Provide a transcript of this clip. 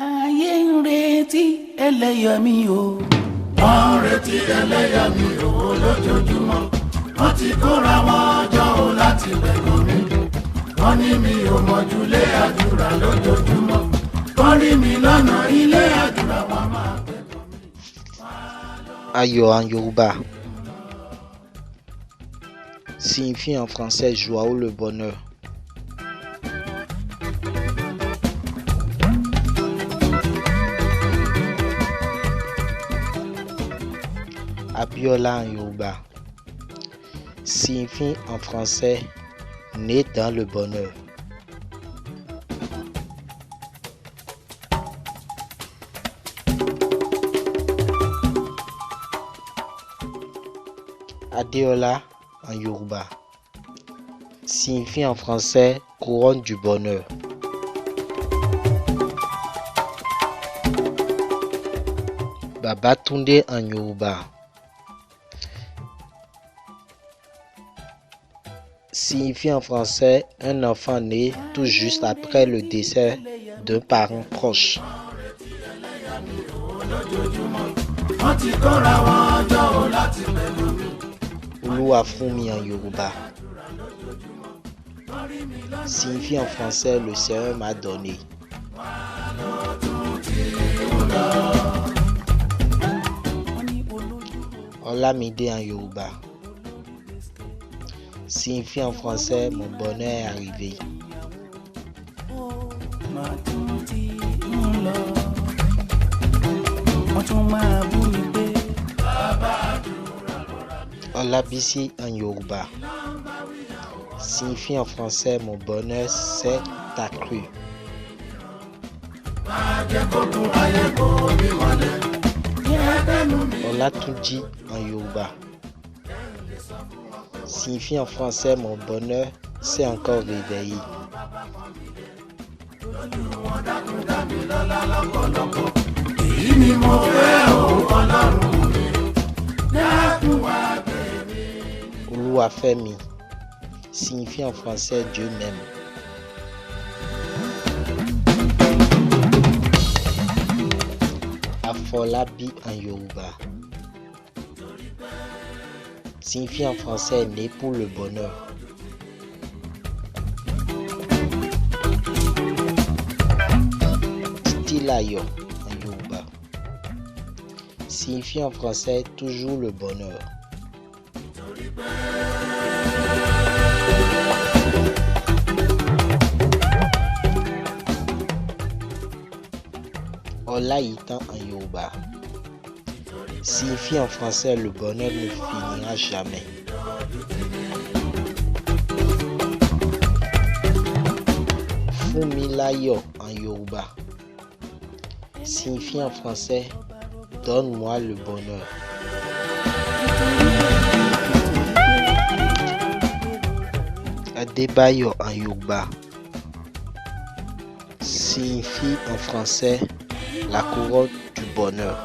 Ayé ń retí ẹlẹ́yàmí o. Wọ́n ń retí ẹlẹ́yàmí o lójoojúmọ́. Wọ́n ti kóra wọn jọ o láti pẹ̀gàn mi. Wọ́n ní mi ò mọ̀júlé àdúrà lójoojúmọ́. Wọ́n rí mi lọ́nà ilé àdúrà wọn máa pẹ̀gàn mi. Ayọ̀ en Yoruba signifie en français joie ou le bonheur. Abiola en Yoruba signifie en français né dans le bonheur. Adeola en Yoruba signifie en français couronne du bonheur. Babatunde en Yoruba signifie en français un enfant né tout juste après le décès d'un parent proche. Wọ́n ti kóra wọn jọ o láti pẹ̀gàn mi. Oluwafunmi en Yoruba signifie en français le Seigneur m'a donné. Wọ́n ní olójú Olamide en Yoruba signifie en français mon bonheur est arrivé. ó máa tún ti ń lọ. Wọ́n tún máa bú mi pé. Olabisi en Yoruba signifie en français mon bonheur s'est accru. Má jẹ́ kókun ayé kò mí mọ́lẹ̀. Jẹ́ kẹ́nu mi. Olatunji en Yoruba signifie en français mon bonheur s'est encore réveillé. Èyí ni mo fẹ́ o Ọlọ́run mi. Dákun wá gbé mi. Oluwafemi signifie en français Dieu m'aime. Afolabi en Yoruba signifie en français né pour le bonheur. Titilayo en Yoruba signifie en français toujours le bonheur. Olayitan en Yoruba signifie en français le bonheur ne finira jamais. Funmilayo en Yoruba signifie en français donne-moi le bonheur. Adebayo en Yoruba signifie en français la couronne du bonheur.